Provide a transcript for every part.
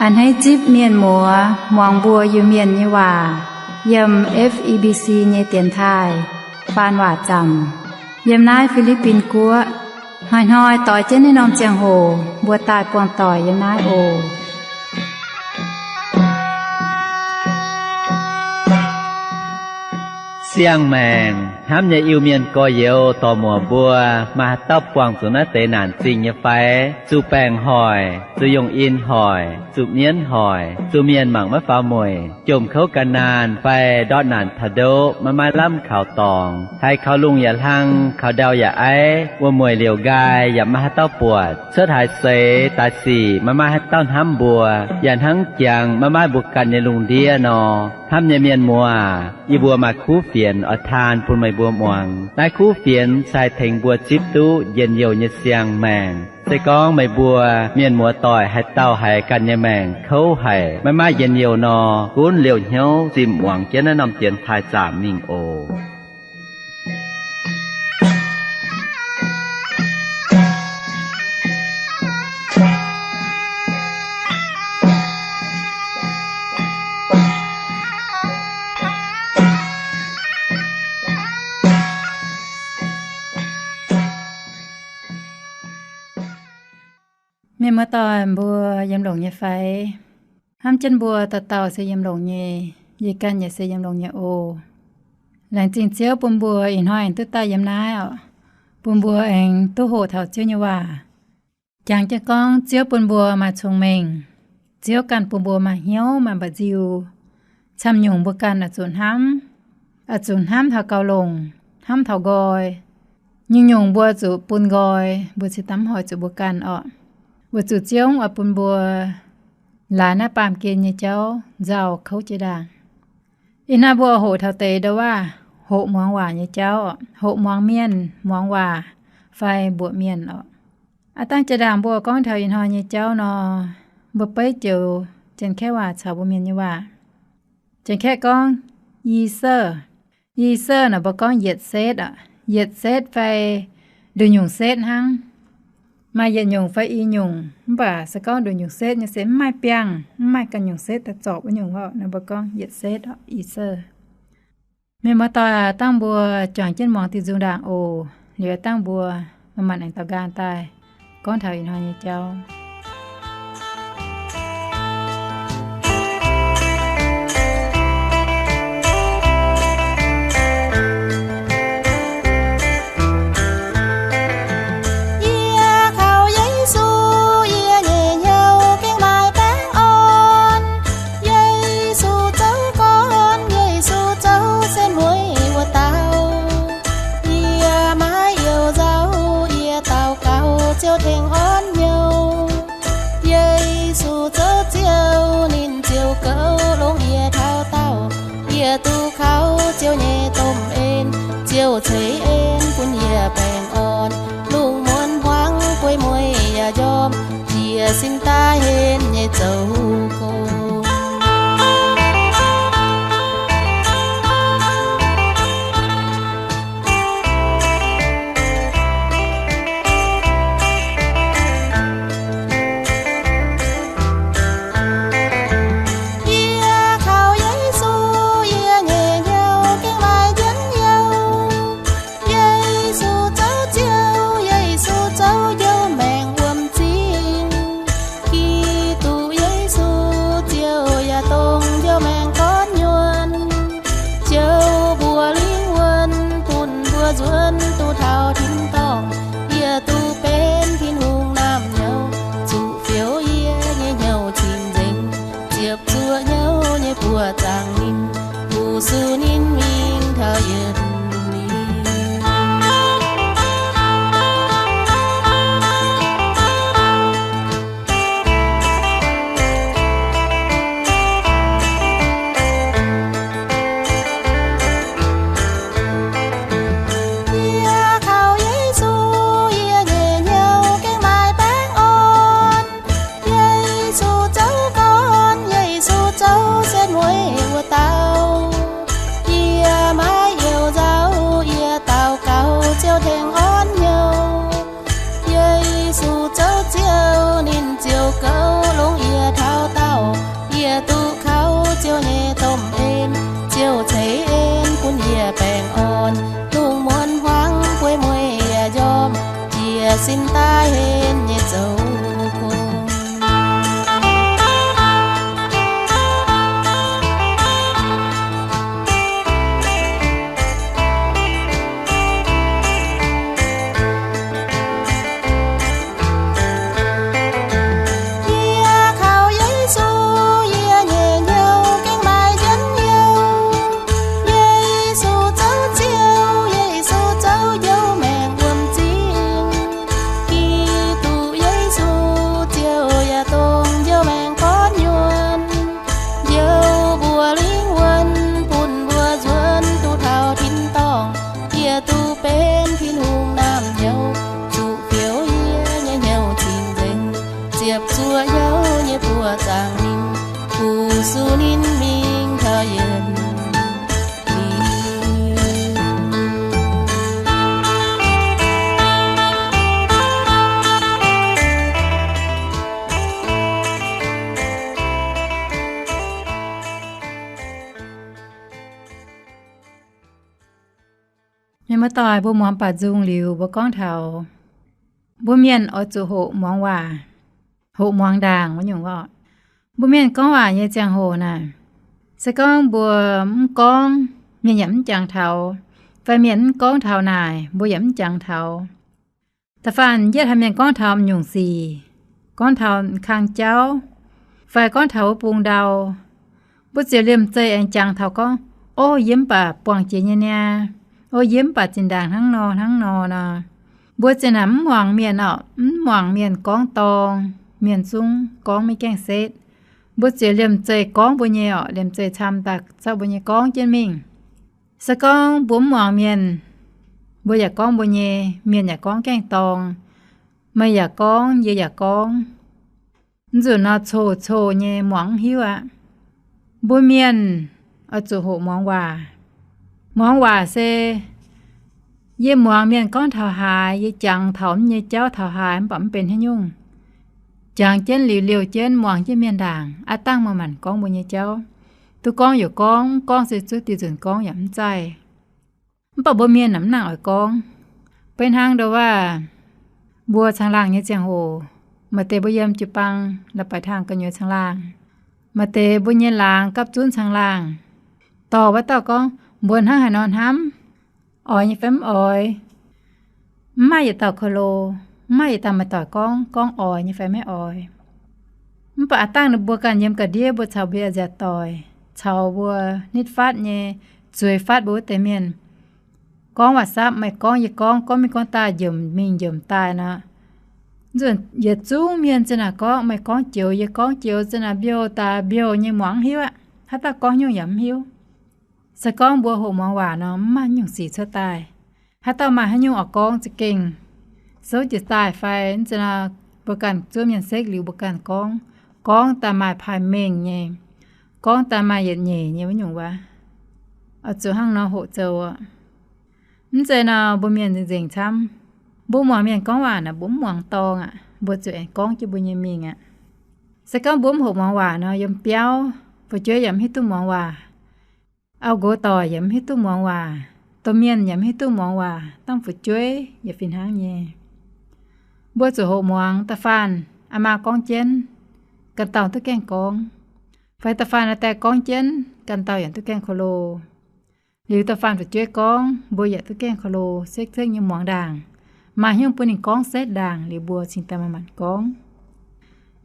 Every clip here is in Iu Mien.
A'hneiv zipv mienh muoz muangx mbuo Iu-Mienh nyei waac yiem F E B C nyei dienx taaih faan waac zaamc yiem naaiv Fi^li^bin Guoqv. Hnoi-hnoi doix jienv naaiv norm ziangh hoc mbuo daaih buangh doic yiem naaiv oc. Siang-maengc hnamv nyei Iu-Mienh gorx-youz dorc-muoc mbuo, maaih haaix dauh buangh zuqc naaiv deix naanc zingh nyei fai? Zuqc baengc hoic, zuqc yungh in hoic, zuqc mienv hoic, zuqc mienh mangc maiv faaux mueic, jomc kouv gan naanh fai ndortv naanc taux ndoqv maiv maaih lamh kaux dorngx, haiz kaux lungh yaac hlang, kaux ndau yaac aiv, wuom-mueic liouc nqaai yaac maiv maaih haaix dauh buatc, cuotv haaix seix daaih sic maiv maaih haaix dauh hnamv mbuo, yaac hnangv jangx maiv maaih mbuo ganh nyei lungh ndiev nor. Hnamv nyei mienh muoz, yie mbuo maaih kuv fienx oix taan bun meih mbuo muangx. Naaiv kuv fienx se haih tengx mbuo zipv duqv njien-youh nyei siang-maengc. Se gorngv meih mbuo mienh muoz doic haaix dauh haiz ganh nyei maengc kouv haic, maiv maaih njien-youh nor, gunv liouh hnyouv zimh muangx jienv naaiv norm dienx taaih zaamc mingh oc. Mienh muoz doic mbuo yiem longx nyei fai? Hnamv jienv mbuo dauh dauh se yiem longx nyei. Yie ganh yaac se yiem longx nyei oc. Laengz zingh Ziouv bun mbuo ih hnoi aengx duqv daaih yiem naaiv oc, bun mbuo aengx duqv hoqc taux Ziouv nyei waac. Jangx jienv gorngv Ziouv bun mbuo maaih cong-mengh. Ziouv ganh bun mbuo maaih hnyouv maaih mba'nziu. Camv-nyungc mbuo ganh oix zuqc hnamv, oix zuqc hnamv taux gauh longc, hnamv taux nqoi. Nyungc-nyungc mbuo zuqc bun nqoi, mbuo cingx daaih mv hoic zuqc mbuo ganh orqc. Weic zuqc Ziouv oix bun mbuo laaix naaiv baamh gen nyei jauv nzauh kouv jiex ndaangc. Ih hnoi mbuo hoqc taux deix ndo waav, hoqc muangx waac nyei jauv, hoqc muangx mienh muangx waac fai mbuoqc mienh orqc. Aav dangh jaa-ndaangc mbuo gorngv taux ih hnoi nyei jauv nor, mbuo beiv joux Janx-Kaeqv waac caux mbuo Mienh nyei waac. Janx-Kaeqv gorngv, Yi-serv. Yi-serv naaic mbuo gorngv yietc setv oc. Yietc setv fai nduqc nyungc setv hnangv. Maaih yietc nyungc fai i nyungc, mv baac se gorngv nduqc nyungc setv nyei se mv maaih biangh, mv maaih ganh nyungc setv daaih zorpc wuov nyungc orqc. Naaiv mbuo gorngv yietc setv oc, Yi-serv. Mienh muoz doic, dangh mbuo juangc jienv muangx diuh nzung ndaangc oc. Liuz dangh mbuo manc-manc aengx daux nqaang daaih gorngv taux ih hnoi nyei jauv. Yie kaux Yesu, yie nyei hnyouv gengh maaih baengh orn. Yesu zoux gorn, Yesu zoux setv mueiz wuov dauh. Yie maiv youh nzauh, yie daux gaux Ziouv tengx orn hnyouv. Yesu zoux Ziouv, ninh ziouc goux longx yie taux daauh. Yie duqv kaux Ziouv nyei domh en, Ziouv ceix en bun yie baengh orn. Lungh muonz hmuangx bueix mueiz yaac njormh, jiez sin daaih henv nyei zoux gong. Yie kaux Yesu, yie nyei hnyouv gengh maaih njien-youh. Yesu zoux Ziouv, Yesu zoux njoux maengc wuom-zingh. Giduc Yesu, Ziouv yaac dongh njoux maengc gorn nyuonh. Ziouv mbuox lingh wuonh bun mbuo nzuonx duqv taux tin-dorngh. Yie duqv benx Tin-Hungh naamh nyouz, zuqc fioux yie nyei hnyouv cing-nzengc, ziepc zuoqv hnyouv nyei buoz zaangc ninh, fu-sux ninh mingh taux yietc liuz. Yie kaux Yesu, yie nyei hnyouv gengh maaih baengh orn. Yesu zoux gorn, Yesu zoux setv mueiz wuov dauh. Yie maiv youh nzauh, yie daux gaux Ziouv tengx orn hnyouv. Yesu zoux Ziouv, ninh ziouc goux longx yie taux daauh. Ziouv nyei domh en, Ziouv ceix en bun yie baengh orn. Lungh muonz hmuangx bueix mueiz yaac njormh, jiez sin daaih henv nyei zoux gong. Yie kaux Yesu, yie nyei hnyouv gengh maaih njien-youh. Yesu zoux Ziouv, Yesu zoux njoux maengc wuom-zingh. Giduc Yesu, Ziouv yaac dongh njoux maengc gorn nyuonh. Njoux mbuo lingh wuonh, bun mbuo nzuonx duqv taux tin-dorngh. Yie duqv benx Tin-Hungh naamh nyouz, zuqc fioux yie nyei hnyouv cing-nzengc, ziepc zuoqv hnyouv nyei buoz-zaangc ninh, fu-sux ninh mingh taux yietc liuz. Mienh muoz-doic, mbuo muangx baac nzung liuz, mbuo gorngv taux mbuo mienh oix zuqc hoqc muangx waac, hoqc muangx ndaangc wuov nyungc orqc. Mbuo mienh gorngv waac nyei ziangh hoc naaic, se gorngv mbuo mv gorngv, mienh yaac mv jangx taux, fai mienh mv gorngv taux naaic, mbuo yaac mv jangx taux. Da'faanh yietv haaix mienh gorngv taux m'nyungc sic, gorngv taux kang jauv, fai gorngv taux wuov bung ndau, mbuo ziouc liemh zeih aengx jangx taux gorngv, O, yie mv baac buangh jiex nyei niaa. O, yie mv baac zinh ndaangc hnangv nor hnangv nor nor. Mbuo ziouc naaic mv muangx mienh orqc, mv muangx mienh gorngv dorngx, mienh zungv gorngv maiv gaengh setv. Mbuo ziouc liemh zeih gorngv mbuo nyei orqc, liemh zeih camv daaih zorqv mbuo nyei gorngv jienv mingh. Se gorngv mbuo mv muangx mienh, mbuo yaac gorngv mbuo nyei, mienh yaac gorngv gaengh dorngx, meih yaac gorngv, yie yaac gorngv. Mv nzunc nor coc-coc nyei muangx mv hiuv aqv. Mbuo mienh oix zuqc hoqc muangx waac. Muangx waac se yie muangx mienh gorngv taux haaix, yie jangx taux mv nyei jauv taux haaix, mv baac mv benx haaix nyungc. Jangx jienv liuz liouh jienv muangx jienv mienh ndaangc, aav dangh meih manc gorngv mbuo nyei jauv. Duqv gorngv yaac gorngv, mv gorngv se zuov diuh nzunc gorngv yaac mv zaih. Mv baac mbuo mienh mv nangc oix gorngv. Beiv hnangv ndo waac, mbuo caangh laangh nyei ziangh hoc, maaih deix mbuo yiem jiu-baang la'baih tangh gu'nyuoz caangh laangh, maaih deix mbuo nyei laangz gapv zunv caangh laangh, dorh wuov dauh gorngv, Mbuo hnangv haaix nor hnamv? Oix nyei fai mv oix? Mv maaih yietc dauh ko lo, mv maaih yietc dauh maaih doic gorngv, gorngv oix nyei fai maiv oix. Mv baac aav dangh ninh mbuo ganh yiem ga'ndiev mbuo caux mbuo nziaauc-doic, caux mbuo nitv fatv nyei, zueiz fatv mbuo wuov deix mienh, gorngv WhatsApp, meih gorngv yie gorngv, gorngv mingh gorngv daaih, njomc mingh njomc daaih nor, nzunc yietc zungv mienh ziouc naaic gorngv, meih gorngv joux, yie gorngv joux, ziouc naaic mbiouh daaih mbiouh nyei muangx mv hiuv aqv. Haaix dauh gorngv nyungc yaac mv hiuv. Se gorngv mbuo hoqc muangx waac nor, mv maaih nyungc sic cuotv daaih. Haaix dauh maaih haaix nyungc oix gorngv za'gengh souv jiez daaih fai, mv zeiz nor, mbuo ganh zuov mienh sekv liuz mbuo ganh gorngv, gorngv daaih maaih paaix mengh nyei, gorngv daaih maaih yietc nyeic nyei wuov nyungc waac. Oix zuqc hnangv nor hoqc zoux. Mv zeiz nor, mbuo mienh nzengc-nzengc camv. Mbuo muangx mienh gorngv waac naaic, mbuo mv muangx dorngx aqv, mbuo zuqc aengx gorngv jienv mbuo nyei mingh aqv. Se gorngv mbuo mv hoqc muangx waac nor, yiem biauv fu'jueiv yaac mv hiuv duqv muangx waac. Auv-nqox doic yaac mv hiuv duqv muangx waac. Domh mienh yaac mv hiuv duqv muangx waac, dangh fu'jueiv yaac fih hnangv nyei. Mbuo zuqc hoqc muangx. Da'faanh aa maa gorngv jienv, ganh dauh duqv gaengh gorngv. Fai da'faanh aa die gorngv jienv, ganh dauh yaac duqv gaengh ko lo. Liuz da'faanh fu'jueiv gorngv, mbuo yaac duqv gaengh ko lo, sekv-sekv nyei muangx ndaangc, maaih hnyouv bun ninh gorngv setv ndaangc liuz mbuo cingx daaih manc-manc gorngv.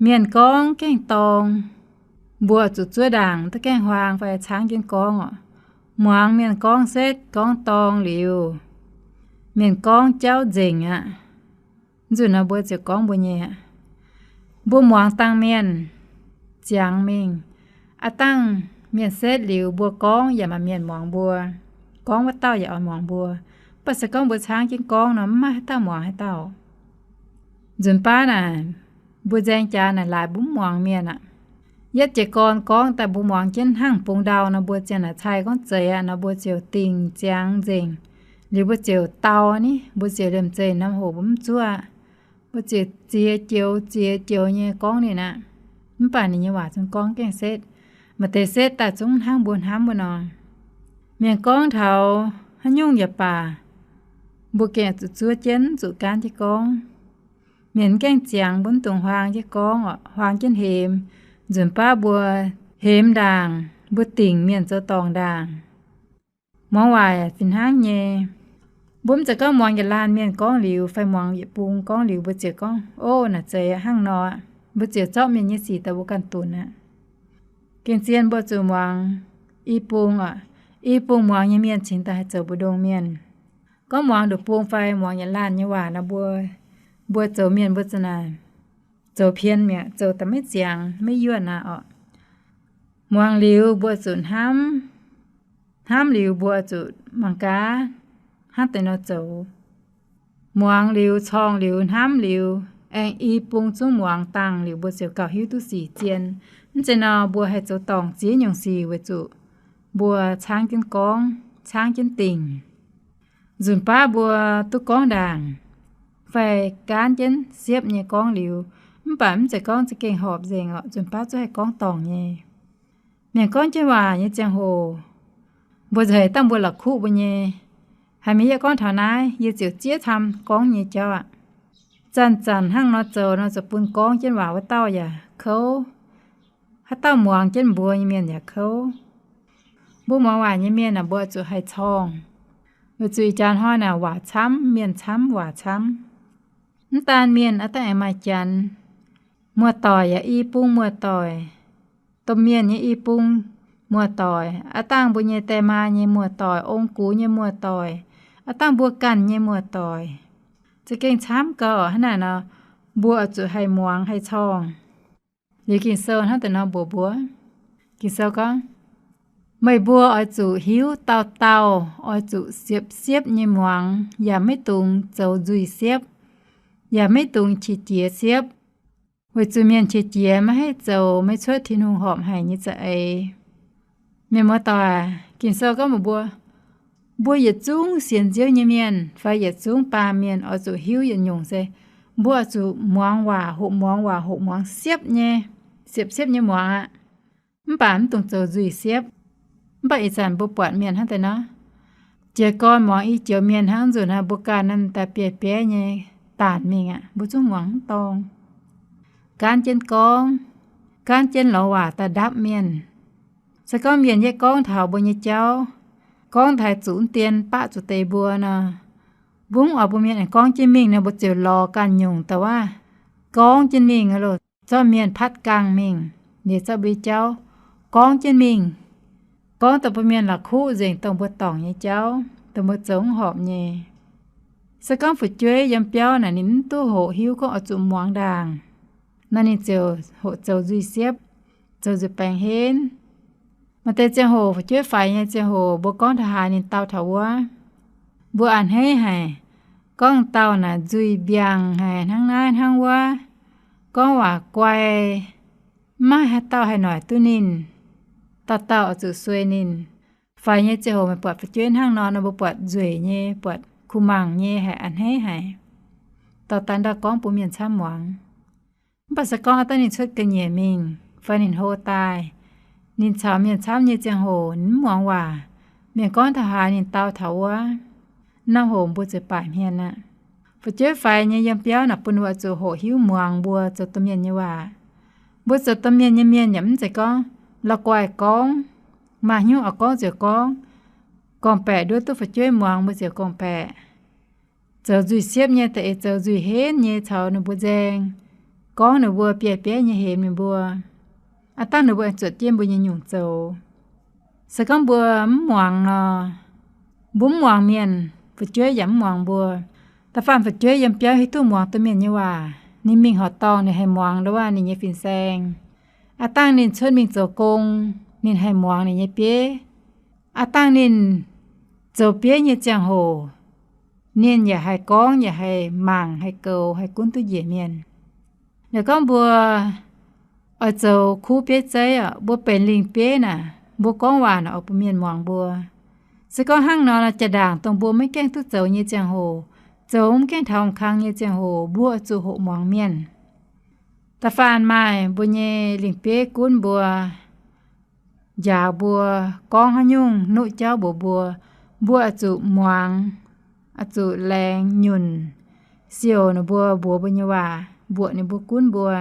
Mienh gorngv gaengh dorng, mbuo zuqc zuov ndaangc duqv gaengh huaang fai caangv jienv gorngv oc. Muangx mienh gorngv setv gorngv dorng liuz, mienh gorngv jauv nzengc aqv. Nzunc nor mbuo ziouc gorngv mbuo nyei aqv. Mbuo muangx dangh mienh ziangx mingh, aav dangh mienh setv liuz mbuo gorngv yaac maaih mienh muangx mbuo, gorngv wuov dauh yaac oix muangx mbuo. Mv baac se gorngv mbuo caangv jienv gorngv nor, mv maaih haaix dauh muangx haaix dauh. Nzunc baav naaic, mbuo nzaeng jaax naaic laaix mbuo mv muangx mienh aqv. Yietv jiez gorn gorngv daaih mbuo muangx jienv hnangv bungx ndau nor, mbuo ziouc naaic cai gorngv zeiz aqv nor, mbuo ziouc dingc ziangx nzengc. Liuz mbuo ziouc dau ni, mbuo ziouc liemh zeih norm hoc mbuo mv zuov aqv. Mbuo ziouc ziex joux ziex joux nyei gorngv ninh aqv. Mv baac ninh nyei waac zungv gorngv gaengh setv. Maaih deix setv daaih zungv hnangv mbuo hnamv wuov nor. Mienh gorngv taux haaix nyungc yaac baac, mbuo gengh zuqc zuov jienv, zuqc gaanv jienv gorngv. Mienh mv gaengh ziangx, mbuo mv dungx huaang jienv gorngv oc, huaang jienv hemx. Nzunc baav mbuo hemx ndaangc, mbuo dingc mienh zoux dorngc ndaangc. Muangx waac fih hnangv nyei. Mbuo mv zeiz gorngv muangx yietc laanh mienh gorngv liuz fai muangx yietc bung gorngv liuz mbuo ziouc gorngv, Ov, naaic zeiz hnangv nor aqv. Mbuo ziouc zorqv mienh nyei sic daaih mbuo ganh dunx aqv. Gengh zien mbuo zuqc muangx i bung oc. I bung muangx nyei mienh cingx daaih haih zoux mbu'ndongx mienh. Gorngv muangx nduqc bung fai muangx yietc laanh nyei waac nor, mbuo, mbuo zoux mienh mbuo za'naaic zoux pien mi'aqv, zoux daaih maiv ziangx maiv yuonh aqv oc. Muangx liuz mbuo zuqc hnamv, hnamv liuz mbuo zuqc mangc gaax hnangv deix nor zoux. Muangx liuz, corngh liuz, hnamv liuz, aengx i bung zungv muangx dangh liuz mbuo ziouc gauh hiuv duqv sic zien. Mv zeiz nor mbuo haih zoux dorngc ziex nyungc sic weic zuqc mbuo caangv jienv gorngv, caangv jienv dingc. Nzunc baav mbuo duqv gorngv ndaangc fai gaanv jienv siepv nyei gorngv liuz, mv baac mv zeiz gorngv za'gengh horpc nzengc oc. Nzunc baav zungv haih gorngv dorngc nyei. Mienh gorngv jienv waac nyei ziangh hoc, mbuo nzauh heix dangh mbuo la'kuqv mbuo nyei, haiz mienh yie gorngv taux naaiv, yie ziouc zieqv camv gorngv nyei jauv aqv. Zanc-zanc hnangv nor zoux nor, zoux bun gorngv jienv waac wuov dauh yaac kouv. Haaix dauh muangx jienv mbuo nyei mienh yaac kouv. Mbuo muangx waac nyei mienh aah, mbuo zuqc haih corngh, weic zuqc ih jaax hnoi naaic waac camv, mienh camv, waac camv. Mv daan mienh, aav dangh aengx maaih janx. Muoz-doic yaac i bung muoz-doic, domh mienh nyei i bung muoz-doic, aav dangh mbuo nyei die maa nyei muoz-doic, ong-gux nyei muoz-doic, aav dangh mbuo ganh nyei muoz-doic, za'gengh camv gau. Hnangv naaic nor, mbuo oix zuqc haih muangx haih corngh. Liuz Ging-Sou hnangv deix nor mbuox mbuo, Ging-Sou gorngv, Meih mbuo oix zuqc hiuv dauh dauh oix zuqc siepv-siepv nyei muangx, yaac maiv dungx zoux nzuih siepv, yaac maiv dungx qiex jiez siepv, weic zuqc mienh qiex jiez maiv haih zoux maiv cuotv Tin-Hungh horpc haic nyei za'eix. Mienh muoz-doic, Ging-Sou gorngv mbuox mbuo, mbuo yietc zungv sienx Ziouv nyei mienh fai yietc zungv baamh mienh oix zuqc hiuv yietc nyungc se, mbuo oix zuqc muangx waac, hoqc muangx waac, hoqc muangx siepv nyei, siepv-siepv nyei muangx aqv. Mv baac mv dungx zoux nzuih siepv. Mv baac ih zanc mbuo buatc mienh hnangv deix nor, jiez gorn muangx i joux mienh hnangv nzunc naaiv, mbuo ganh naaiv daaih biei-bieiv nyei daanc mingh aqv, mbuo zungv muangx mv dorngx. Gaanv jienv gorngv, gaanv jienv lorz waac daaih ndapv mienh. Se gorngv mienh yie gorngv taux mbuo nyei jauv, gorngv taaih zuqc mv dien, baqv zuqc deix mbuo nor, mbuo mv oix bun mienh aengx gorngv jienv mingh nor, mbuo ziouc lorz ganh nyungc da'waav gorngv jienv mingh loh, zorqv mienh patv gangh mingh, liuz zorqv mbuo nyei jauv gorngv jienv mingh, gorngv dongh bun mienh la'kuqv nzengc dongh mbuo dorngc nyei jauv, dongh mbuo zoux mv horpc nyei. Se gorngv fu'jueiv yiem biauv naaic ninh mv duqv hoqc hiuv gorngv oix zuqc muangx ndaangc nor, ninh ziouc hoqc zoux nzuih siepv, zoux nzuih baengx henv. Maaih deix ziangh hoc fu'jueiv faix nyei ziangh hoc mbuo gorngv taux haaix ninh dau taux wuov. Mbuo a'hneiv haic, gorngv dauh naaic nzuih mbiaangc haic, hnangv naaiv hnangv wuov, gorngv waac guai, maiv maaih haaix dauh haih noic duqv ninh. Dauh dauh oix zuqc sueih ninh. Faix nyei ziangh hoc meih buatc fu'jueiv hnangv nor, nor mbuo buatc nzueic nyei, buatc kuh mangc nyei haic, a'hneiv haic. Dorh daaih ndau gorngv bun mienh camv muangx. Mv baac se gorngv aav dangh ninh cuotv ga'nyiec mingh fai ninh hlo daaih, ninh caux mienh camv nyei ziangh hoc ninh mv muangx waac, mienh gorngv taux haaix ninh dau taux wuov, norm hoc mbuo ziouc baaic hmien aqv. Fu'jueiv faix nyei yiem biauv naaic bun mbuo zuqc hoqc hiuv muangx mbuo zoux domh mienh nyei waac. Mbuo zoux domh mienh nyei mienh yaac mv zeiz gorngv la'guaih gorngv, maaih hnyouv oix gorngv ziouc gorngv, gorngv-baeqc nduov duqv fu'jueiv muangx mbuo ziouc gorngv-baeqc. Zoux nzuih siepv nyei da'eix zoux nzuih henv nyei caux ninh mbuo nzaeng, gorngv ninh mbuo biei-bieiv nyei hemx ninh mbuo. Aav dangh ninh mbuo aengx zuotc jienv mbuo nyei nyungc zoux. Se gorngv mbuo mv muangx nor, mbuo mv muangx mienh, fu'jueiv yaac mv muangx mbuo. Da'faanh fu'jueiv yiem biauv hiuv duqv muangx domh mienh nyei waac, ninh mingh horqc dorngh ninh haih muangx nduov ninh nyei fin-saeng. Aav dangh ninh cuotv mingh zoux gong, ninh haih muangx ninh nyei bieiv. Aav dangh ninh zoux bieiv nyei ziangh hoc, ninh yaac haih gorngv, yaac haih mangc, haih goux, haih gunv duqv njiec mienh. Liuz gorngv mbuo oix zoux kuv bieiv zeiv oc, mbuo benx lingh bieiv naaic, mbuo gorngv waac naaic oix bun mienh muangx mbuo. Se gorngv hnangv nor, jaa-ndaangc dongh mbuo maiv gaengh duqv zoux nyei ziangh hoc, zoux mv gaengh taux kang nyei ziangh hoc, mbuo oix zuqc hoqc muangx mienh. Da'faanh maaih mbuo nyei lingh bieiv gunv mbuo, njaaux mbuo, gorngv haaix nyungc nuqv jauv mbuox mbuo, mbuo oix zuqc muangx, oix zuqc laengz nyunc, siouc ninh mbuo mbuox mbuo nyei waac, mbuoqc ninh mbuo gunv mbuo.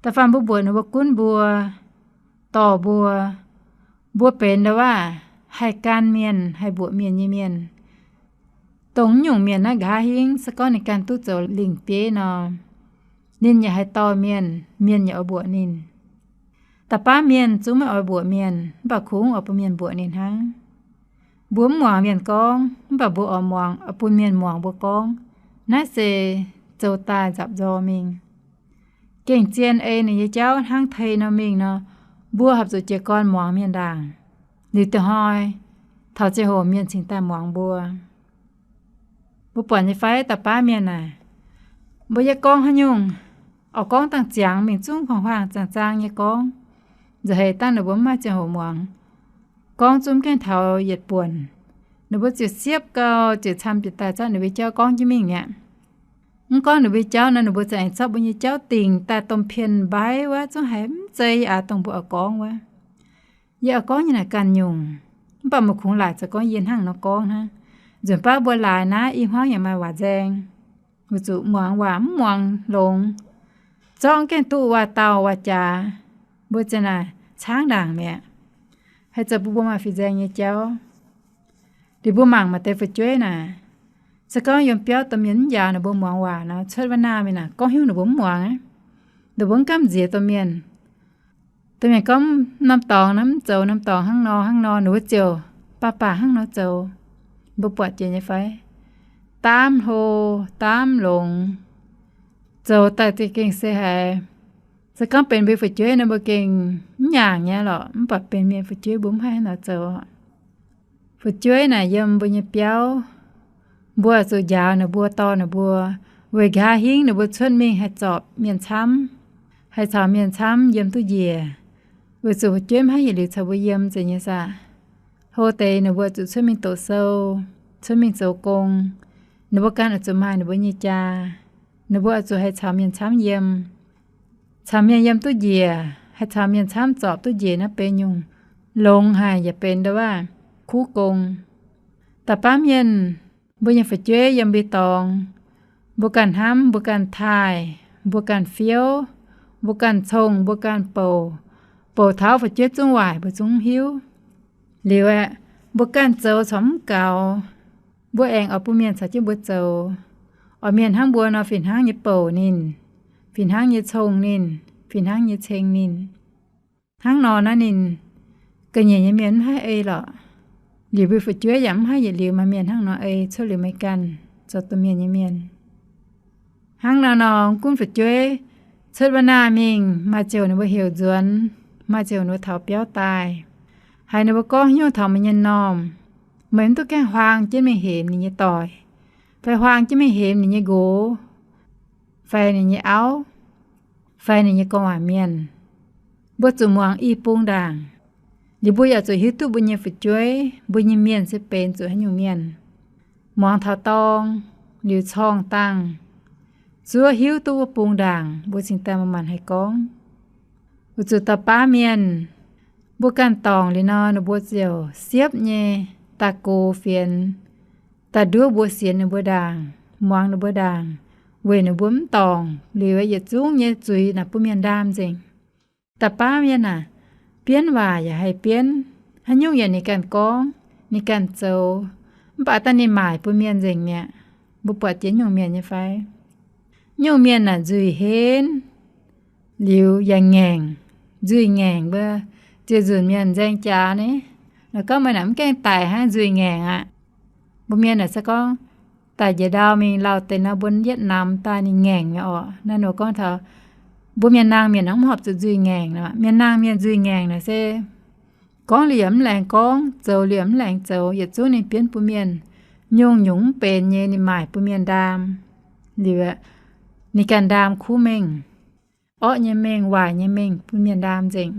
Da'faanh mbuo mbuoqc ninh mbuo gunv mbuo, dorh mbuo, mbuo benx ndo waac haih gan mienh, haih mbuoqc mienh nyei mienh. Dongh nyungc mienh naaiv nqa'haav hingv se gorngv ninh ganh duqv zoux lingc bieiv nor, ninh yaac haih dorh mienh, mienh yaac oix mbuoqc ninh. Da'baav mienh zungv maiv oix mbuoqc mienh, mv baac kungx oix bun mienh mbuoqc ninh hnangv. Mbuo mv muangx mienh gorngv, mv baac mbuo oix muangx, oix bun mienh muangx mbuo gorngv. Naaiv se zoux daaih nzapc nzor mingh. Gengh zien ei ninh nyei jauv hnangv tei nor mingh nor, mbuo horpc zuqc jiez gorn muangx mienh ndaangc. Liuz da'hnoi, taux ziangh hoc mienh cingx daaih muangx mbuo. Mbuo buatc nyei fai da'baav mienh naaic, mbuo yie gorngv haaix nyungc, oix gorngv dangh ziangx mingh zungv huaang-huaang zaang-zaang nyei gorngv, nza'heix dangh ninh mbuo mv maaih ziangh hoc muangx. Gorngv zungv gaengh taux yietc buonc, ninh mbuo ziouc siepv gau, ziouc camv bieqc daaih zorqv ninh mbuo jauv gorngv jienv mingh mi'aqv. Mv gorngv ninh mbuo jauv nor, ninh mbuo za'eix zorqv mbuo nyei jauv dingc daaih domh pien mbaiv wuov, zungv haiz mv zeiz aqv dongh mbuo oix gorngv wuov. Yie oix gorngv nyei naaic ganh nyungc, mv baac meih kungx laaic zoux gorngv yie hnangv nor gorngv hnangv. Nzunc baav mbuo laaix naaiv i hmuangv yaac maaih waac nzaeng, weic zuqc muangx waac mv muangx longx, zorqv gaengh duqv waac-dauh waac-jaax, mbuo ziouc naaic caangv ndaangc mi'aqv. Haaix zanc mbuo maaih fih nzaeng nyei jauv, liuz mbuo mangc maaih deix fu'jueiv naaic, se gorngv yiem biauv domh mienh mv njaaux ninh mbuo muangx waac nor, cuotv wuov naamh mingh naaic gorngv haaix nyungc ninh mbuo mv muangx aqv. Ninh mbuo mv gamh nziex domh mienh. Domh mienh gorngv norm dorngx naaiv mv zoux, norm dorngx hnangv nor hnangv nor, ninh mbuo ziouc baac baac hnangv nor zoux. Mbuo buatc jiex nyei fai? Daamv hlo, daamv longx, zoux daaih za'gengh se haiz, se gorngv benx mbuo fu'jueiv nor mbuo gengh mv nyaangc nyei lorqc, mv baac benx mienh fu'jueiv mbuo mv haih hnangv naaic zoux. Fu'jueiv naaic yiem mbuo nyei biauv, mbuo zuqc njaaux ninh mbuo, dorh ninh mbuo, weic nqa'haav hingv ninh mbuo cuotv mingh haih zorpc mienh camv, haih caux mienh camv yiem duqv njiec. Weic zuqc fu'jueiv mv haih yietc liuz caux mbuo yiem zeiz nyei saah. Hlo deix ninh mbuo zuqc cuotv mingh doqc sou, cuotv mingh zoux gong, ninh mbuo ganh oix zuqc maaih ninh mbuo nyei jaa. Ninh mbuo oix zuqc haih caux mienh camv yiem, caux mienh yiem duqv njiec, haih caux mienh camv zorpc duqv njiec naaiv benx nyungc longx haic yaac benx ndo waac kuv gong. Da'baav mienh, mbuo nyei fu'jueiv yiem mbuo dorngx, mbuo ganh hnamv, mbuo ganh taaih, mbuo ganh fiouv, mbuo ganh cong, mbuo ganh bouc, bouc taux fu'jueiv zungv waaic mbuo zungv mv hiuv. Liuz aeqv, mbuo ganh zoux corc mv gaux, mbuo aengx oix bun mienh caux jienv mbuo zoux. Oix mienh hnangv mbuo nor fih hnangv nyei bouc ninh, fih hnangv nyei cong ninh, fih hnangv nyei ceng ninh. Hnangv nor naaiv ninh ga'nyiec nyei mienh mv haih ei lorqc. Liuz mbuo fu'jueiv yaac mv haih yietc liuz maaih mienh hnangv nor ei cuotv liuz meih ganh zoux domh mienh nyei mienh. Hnangv nor nor gunv fu'jueiv cuotv wuov naamh mingh maaih ziouc ninh mbuo heuc nzuonx, maaih ziouc ninh mbuo taux biauv daaih, haiz ninh mbuo gorngv haaix nyungc taux meih nyei m'normh, meih mv duqv gaengh huaang jienv mingh hemx ninh nyei doic, fai huaang jienv mingh hemx ninh nyei nqox, fai ninh nyei auv, fai ninh nyei gorngv waac mienh. Mbuo zuqc muangx i bung ndaangc. Liuz mbuo yaac zuqc hiuv duqv mbuo nyei fu'jueiv, mbuo nyei mienh se benx zuqc haaix nyungc mienh. Muangx taux dorng, liuz corng dangh, zuov hiuv duqv wuov bung ndaangc, mbuo cingx daaih manc-manc haih gorngv. Weic zuqc da'baav mienh, mbuo ganh dorngc liuz nor, ninh mbuo ziouc siepv nyei daaih gox fienx, daaih nduov mbuo sienx ninh mbuo ndaangc, muangx ninh mbuo ndaangc, weic ninh mbuo mv dorngc liuz yietc zungv nyei zuiz naaic bun mienh ndaam nzengc. Da'baav mienh aah, bienv waac yaac haih bienv, haaix nyungc yaac ninh ganh gorngv, ninh ganh zoux, mv baac daaih ninh maaic bun mienh nzengc mi'aqv. Mbuo buatc jiex nyungc mienh nyei fai? Nyungc mienh naaic nzuih henv, liuz yaac ngaengc, nzuih ngaengc mbuo. Ziouc nzunc mienh nzaeng jaax ni, naaic gorngv meih naaic mv gaengh daic hnangv, nzuih ngaengc aqv. Mbuo mienh naaic se gorngv daic njiec ndau mingh lauh deix nor, mbuo yietv namx daaih ninh ngaengc nyei orqc. Naaiv nor gorngv taux mbuo mienh naang mienh nor mv horpc zuqc nzuih ngaengc. Mienh naang mienh nzuih ngaengc naaic se gorngv liuz yaac mv laengz gorngv, zoux liuz yaac mv laengz zoux, yietc zungv ninh bienv bun mienh nyungc-nyungc mv benx nyei, ninh maaic bun mienh ndaam. Liuz ninh ganh ndaam kuv mengh, orqv nyei mengh, waaic nyei mengh bun mienh ndaam nzengc.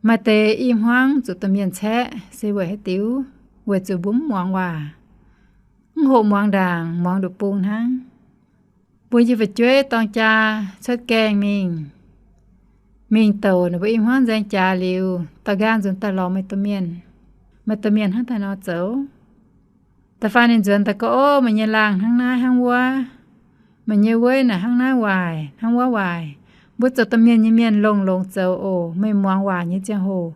Maaih deix i hmuangv zuqc domh mienh caeqv se weic haaix diuc? Weic zuqc mbuo mv muangx waac, mv hoqc muangx ndaangc, muangx nduqc bung hnangv. Mbuo nyei fu'jueiv dorng jaa cuotv gaengh mingh, mingh douc ninh mbuo i hmuangv nzaeng jaax liuz, daaih nqaang nzuonx daaih lorz meih domh mienh. Meih domh mienh hnangv daaih nor zoux. Da'faanh ninh nzuonx daaih gorngv, Ov, meih nyei laangh hnangv naaiv hnangv wuov, meih nyei weiv naaic hnangv naaiv waaic hnangv wuov waaic. Mbuo zoux domh mienh nyei mienh longx-longx zoux oc. Meih muangx waac nyei ziangh hoc,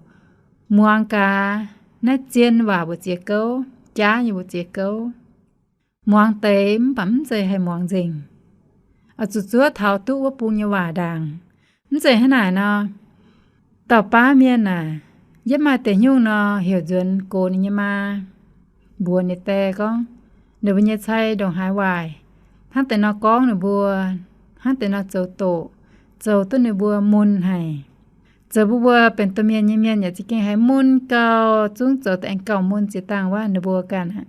muangx gaax, naaiv zien waac mbu'ziex gouv, jaav nyei mbu'ziex gouv. Muangx deix mv baac mv zeiz haih muangx nzengc. Oix zuqc zuov taux duqv wuov bung nyei waac ndaangc. Mv zeiz hnangv naaic nor, dauh baav mienh aah, yietv maaih deix nyungc nor, heuc nzuonx gox ninh nyei maa, mbuox ninh die gorngv, ninh mbuo nyei cai ndongc haaix waaic, hnangv deix nor gorngv ninh mbuo, hnangv deix nor zoux doqc, zoux duqv ninh mbuo mun haic. Zoux mbuo mbuo benx domh mienh nyei mienh yaac za'gengh haiz mun gauh, zungv zoux daaih aengx gauh mun ziex dangh wuov ninh mbuo ganh aqv.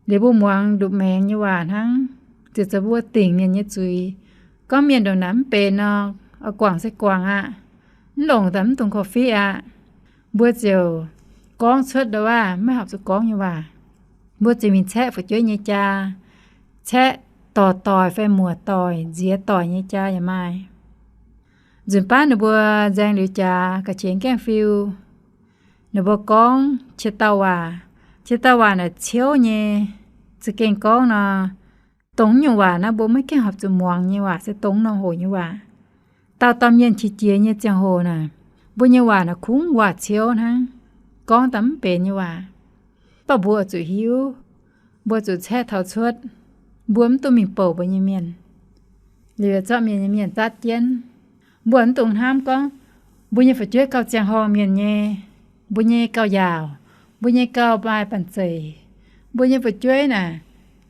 Liuz mbuo muangx nduqc maengx nyei waac hnangv, ziouc zoux mbuo dingc mienh nyei zuiz. Gorngv mienh ndongc naaic mv benx nor, oix guangc se guangc aqv. Mv longc daaih mv dungx korv-fiqv aqv. Mbuo ziouc gorngv cuotv ndo waac maiv horpc zuqc gorngv nyei waac. Mbuo ziouc mingh caeqv fu'jueiv nyei jaa, caeqv dorc doic fai muoc doic, nziex doic nyei jaa yaac maaih. Nzunc baav ninh mbuo nzaeng liuz jaax ga'qiex gaengh fiu, ninh mbuo gorngv qiex dauh waac. Qiex dauh waac naaic ciouv nyei. Za'gengh gorngv nor, dongh nyungc waac naaiv mbuo maiv gaengh horpc zuqc muangx nyei waac se dongh norm hoc nyei waac. Dauh dauh mienh qiex jiez nyei ziangh hoc naaic, mbuo nyei waac naaic kungx waac-ciouv hnangv, gorngv daaih mv benx nyei waac. Mv baac mbuo oix zuqc hiuv, mbuo zuqc caeqv taux cuotv, mbuo mv dungx mingh bouc mbuo nyei mienh. Liuz zorqv mienh nyei mienh zatv jienv. Mbuo mv dungx hnamv gorngv mbuo nyei fu'jueiv gauh ziangh horngh mienh nyei, mbuo nyei gauh yaauc, mbuo nyei gauh maaih banh zeic, mbuo nyei fu'jueiv naaic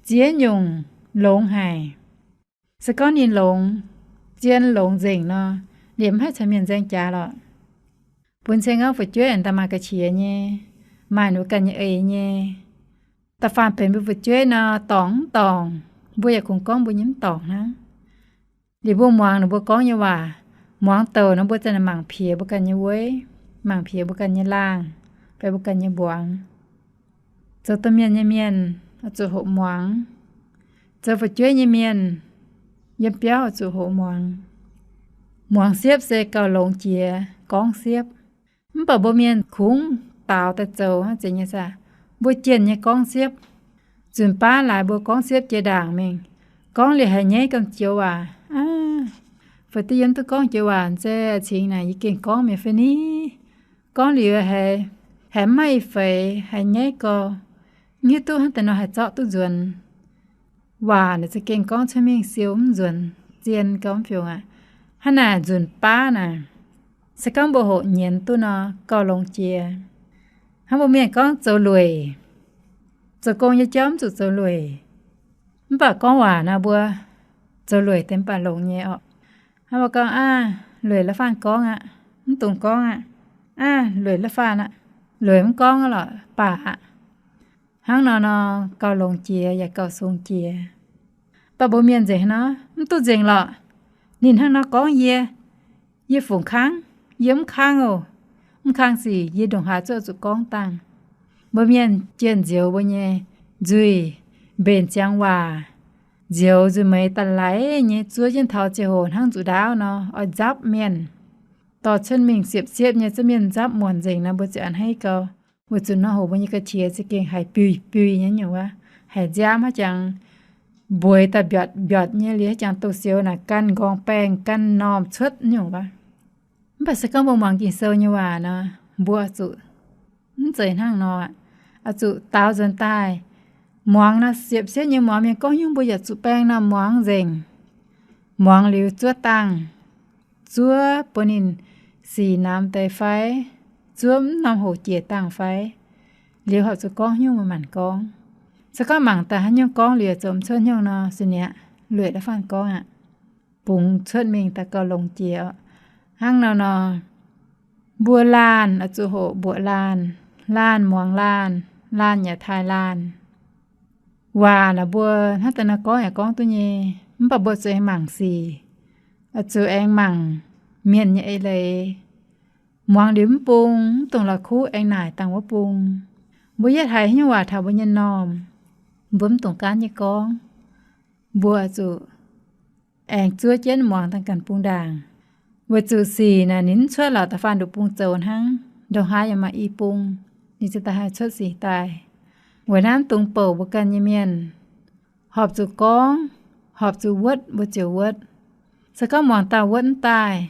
ziex nyungc longx haic. Se gorngv ninh longx, zien longx nzengc nor, liemh mv haih caux mienh nzaeng jaax lorqc. Bun cing gorngv fu'jueiv aengx daaih maaih ga'qiex nyei, maaih ninh mbuo ganh nyei eix nyei. Da'faanh benx mbuo fu'jueiv nor, dorngc mv dorngc, mbuo yaac kungx gorngv mbuo nyei mv dorngc hnangv. Liuz mbuo muangx ninh mbuo gorngv nyei waac, muangx douc nor mbuo za'gengh mangc piex mbuo ganh nyei weiv, mangc piex mbuo ganh nyei laangh, fai mbuo ganh nyei mbuangz. Zoux domh mienh nyei mienh oix zuqc hoqc muangx. Zoux fu'jueiv nyei mienh yiem biauv oix zuqc hoqc muangx. Muangx siepv se gauh longx jiex gorngv siepv. Mv baac mbuo mienh kungx daaux daaih zoux zeiz nyei saah? Mbuo jienh nyei gorngv siepv. Nzunc baav laaix mbuo gorngv siepv jiex ndaangc mingh, gorngv liuz haiz nyaiv gamh joux waac. Aa, feix duqv yiem duqv gorngv joux waac se cingx naaic yie gengh gorngv mi'aqv fai ni? Gorngv liuz haiz, haiz mv maaih feix, haiz nyaiv gau, mv hiuv duqv hnangv deix nor haih zorqv duqv nzuonx. Waac naaic za'gengh gorngv cuotv mingh siou mv nzuonx, zien gau mv fiungc aqv. Hnangv naaic nzunc baav naaic, se gorngv mbuo hoqc nyienz duqv nor, gauh longx jiex. Hnangv mbuo mienh gorngv zoux lueic, zoux gong nyei jauv mv zuqc zoux lueic. Mv baac gorngv waac naaic mbuo zoux lueic deix mv baac longx nyei orqc. Hnangv mbuo gorngv, Aav, lueic la'faanh gorngv aqv, mv dungx gorngv aqv. Aav, lueic la'faanh aqv, lueic mv gorngv lorqc, baac aqv. Hnangv nor nor gauh longx jiex yaac gauh sung jiex. Mv baac mbuo mienh nzengc nor mv duqv nzengc lorqc. Ninh hnangv nor gorngv yie, yie fungc kangv, yie mv kangv oc. Mv kangv sic yie ndongc haaix zuqc zuqc gorngv dangh. Mbuo mienh jienh nzioux mbuo nyei nzuih, mbenc ziangx waac, nzioux nzuih meix da'laix nyei zuov jienv taux ziangh hoc hnangv nzuqc ndaauv nor oix nzapv mienh. Dorh cuotv mingh siepv-siepv nyei zuov mienh nzapv muonc nzengc nor mbuo ziouc a'hneiv gau. Weic zuqc nor hoc mbuo nyei ga'qiex za'gengh haiz biuic-biuic nyei nyungc wuov, haiz nziaamv haaix jangx, mbueix daaih mbiatc-mbiatc nyei liuz haaix jangx douz-sioux naaic gan nqorngv baengh gan normh cuotv nyungc wuov. Mv baac se gorngv mbuo muangx Ging-Sou nyei waac nor, mbuo zuqc mv zeiz hnangv nor aqv. Oix zuqc daaux nzuonx daaih muangx nor, siepv-siepv nyei muangx mienh gorngv nyungc mbuo yaac zuqc baeng nor muangx nzengc. Muangx liuz zuov dangh, zuov bun ninh sic namx deix fai, zuov mv norm hoc jiex dangh fai, liuz horpc zuqc gorngv nyungc mbuo maanc gorngv. Se gorngv mangc daaih haaix nyungc gorngv liuz zoux mv cuotv nyungc nor, se niaa lueic la'faanh gorngv aqv. Bungx cuotv mingh daaih gauh longx jiex oc. Hnangv nor nor, mbuo laanh oix zuqc hoqc mbuoqc laanh, laanh muangx laanh, laanh yaac taaih laanh. Waac naaic mbuo hnangv daaih nor gorngv yaac gorngv duqv nyei, mv baac mbuo zuqc aengx mangc sic, oix zuqc aengx mangc mienh nyei eix leiz. Muangx liuz mv bung, mv dungx la'kuqv aengx naaic dangh wuov bung. Mbuo yietv haiz haaix nyungc waac taux mbuo nyei m'normh, mbuo mv dungx gaanv jienv gorngv. Mbuo zuqc aengx zuov jienv muangx dangh ganh bung ndaangc. Weic zuqc sic naaic ninh mv cuotv lorqc, da'faanh nduqc bung zoux hnangv, ndongc haaix yaac maaih i bung, ninh ziouc daaih haih cuotv sic daaih. Weic naaiv mv dungx bouc mbuo ganh nyei mienh, horpc zuqc gorngv, horpc zuqc wuotv mbuo ziouc wuotv. Se gorngv muangx dauh wuotv mv daaih,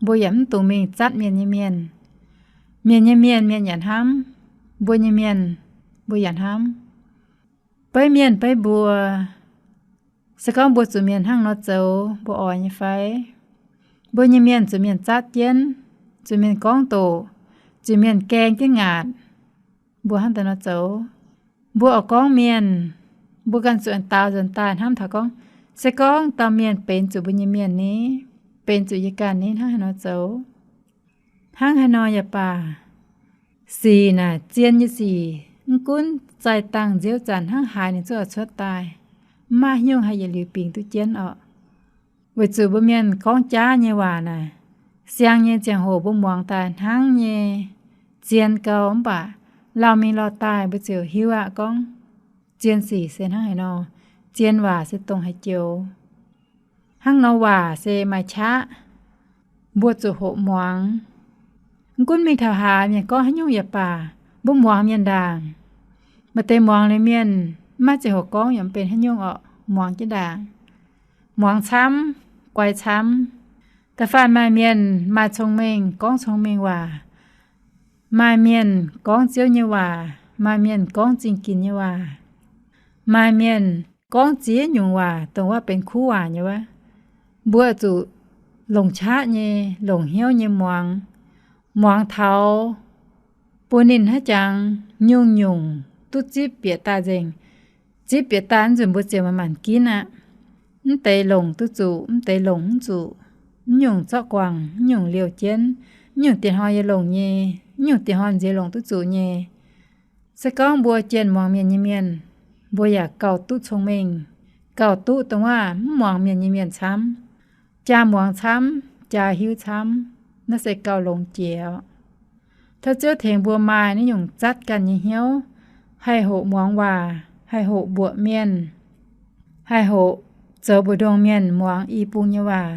mbuo yaac mv dungx mingh zatv mienh nyei mienh. Mienh nyei mienh, mienh yaac hnamv, mbuo nyei mienh, mbuo yaac hnamv. Beiv mienh beiv mbuo, se gorngv mbuo zuqc mienh hnangv nor zoux, mbuo oix nyei fai? Mbuo nyei mienh zuqc mienh zatv jienv, zuqc mienh gorngv doqc, zuqc mienh gaeng jienv ngaatc, mbuo hnangv daaih nor zoux. Mbuo oix gorngv mienh, mbuo ganh zuqc aengx daaux nzuonx daaih hnamv taux gorngv, se gorngv dauh mienh benx zuqc mbuo nyei mienh ni, benx zuqc yie ganh ni, hnangv haaix nor zoux? Hnangv haaix nor yaac baac, sic naaic, zien nyei sic, mv gunv zaih dangh nziouv zanc hnangv haaix ninh zungv oix cuotv daaih. Mv maaih haaix nyungc haih yietc liuz bingx duqv jienv orqc. Weic zuqc mbuo mienh gorngv jaav nyei waac naaic, siang nyei ziangh hoc mbuo muangx daaih hnangv nyei zien gau, mv baac lauh mingh lauh daaih mbuo ziouc hiuv aqv gorngv, zien sic se hnangv haaix nor, zien waac se dongh haaix joux. Hnangv nor waac se maaih qaqv, mbuo zuqc hoqc muangx. Mv gunv mingh taux haaix, mienh gorngv haaix nyungc yaac baac, mbuo muangx mienh ndaangc. Maaih deix muangx liuz mienh mv maaih ziangh hoc gorngv yaac mv benx haaix nyungc orqc, muangx jienv ndaangc. Muangx camv, guai camv. Da'faanh maaih mienh maaih cong-mengh, gorngv cong-mengh waac. Maaih mienh gorngv Ziouv nyei waac, maaih mienh gorngv zingh ginx nyei waac. Maaih mienh gorngv ziex nyungc waac, dongh wuov benx kuv waac nyei wuov. Mbuo zuqc longc qaqv nyei, longc hnyouv nyei muangx. Muangx taux bun ninh haaix jangx nyungc-nyungc duqv zipv bieqc daaih nzengc. Zipv bieqc daaih nzunc mbuo ziouc manc-manc ginv aqv. Mv deix longc duqv zuqc, mv deix longc mv zuqc. Mv nyungc zorqv guangc, mv nyungc liouh jienv, mv nyungc diex hnoi yie longc nyei, mv nyungc diex hnoi nziex longc duqv zuqc nyei. Se gorngv mbuo jienh muangx mienh nyei mienh, mbuo yaac gauh duqv cong-mengh, gauh duqv dongh wuov mv muangx mienh nyei mienh camv, jaa muangx camv, jaa hiuv camv. Naaiv se gauh longx jiex oc. Tov Ziouv tengx mbuo maaih naaiv nyungc zatv ganh nyei hnyouv, haih hoqc muangx waac, haih hoqc mbuoqc mienh, haih hoqc zoux mbu'ndongx mienh muangx i bung nyei waac.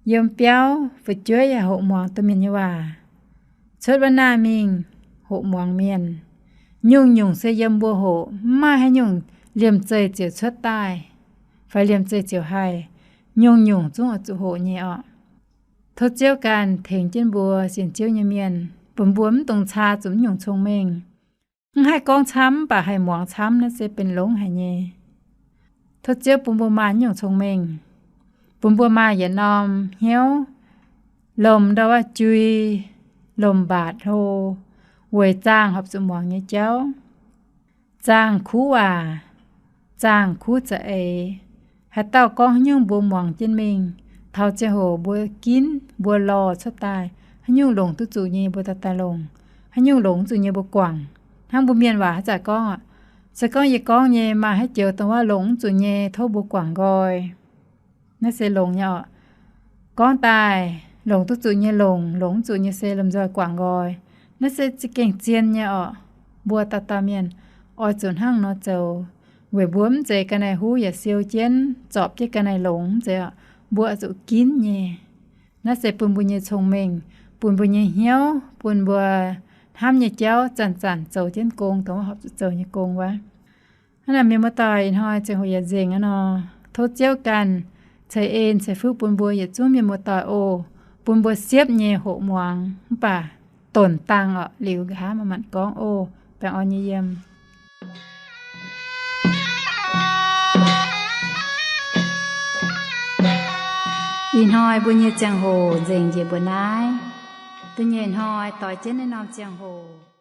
Yiem biauv fu'jueiv yaac hoqc muangx domh mienh nyei waac. Cuotv wuov naaiv mingh hoqc muangx mienh. Nyungc-nyungc se yiem mbuo hoqc, mv maaih haaix nyungc liemh zeih ziouc cuotv daaih fai liemh zeih ziouc haih. Nyungc-nyungc zungv oix zuqc hoqc nyei orqc. Tov Ziouv ganh tengx jienv mbuo sienx Ziouv nyei mienh, bun mbuo mv dungx caa zuqc mv nyungc cong-mengh. Mv haih gorngv camv mv baac haih muangx camv, naaiv se benx longx haic nyei. Tov Ziouv bun mbuo maaih mv nyungc cong-mengh, bun mbuo maaih yietc norm hnyouv, lomc ndau wuov jui, lomc mbaatc hlo, weic zaangh horpc zuqc muangx nyei jauv. Zaangh kuv waac, zaangh kuv za'eix. Haaix dauh gorngv haaix nyungc mbuo muangx jienv mingh. Taux ziangh hoc mbuo ginv, mbuo lorh cuotv daaih, haaix nyungc longc duqv zuqc nyei mbuo daaih daaih longc, haaix nyungc longc mv zuqc nyei mbuo guangc. Hnangv mbuo mienh waac haaix zanc gorngv aqv, se gorngv yie gorngv nyei maaih haaix joux dongh wuov longc mv zuqc nyei, tov mbuo guangc nqoi. Naaiv se longx nyei orqc. Gorngv daaih longc duqv zuqc nyei longc, longc mv zuqc nyei se lomh nzoih guangc nqoi. Naaiv se za'gengh zien nyei orqc. Mbuo dauh dauh mienh oix zuqc hnangv nor zoux, weic mbuo mv zeiz ga'naaiv huv yaac siou jienv zorpc jienv ga'naaiv longx, mv zeiz orqc. Mbuo oix zuqc ginv nyei. Naaiv se bun mbuo nyei cong-mengh, bun mbuo nyei hnyouv, bun mbuo hnamv nyei jauv zanc-zanc zoux jienv gong dongh wuov horpc zuqc zoux nyei gong wuov. Hnangv naaic mienh muoz-doic, ih hnoi ziangh hoc yaac nzengc aqv nor, tov Ziouv ganh ceix en ceix fuqv bun mbuo yietc zungv mienh muoz-doic oc, bun mbuo siepv nyei hoqc muangx mv baac donc dangh orqc, liuz nqa'haav manc-manc gorngv oc. Baengh orn nyei yiem. Ih hnoi mbuo nyei ziangh hoc nzengc njiec mbuo naaiv. Da'nyeic hnoi doix jienv naaiv norm ziangh hoc.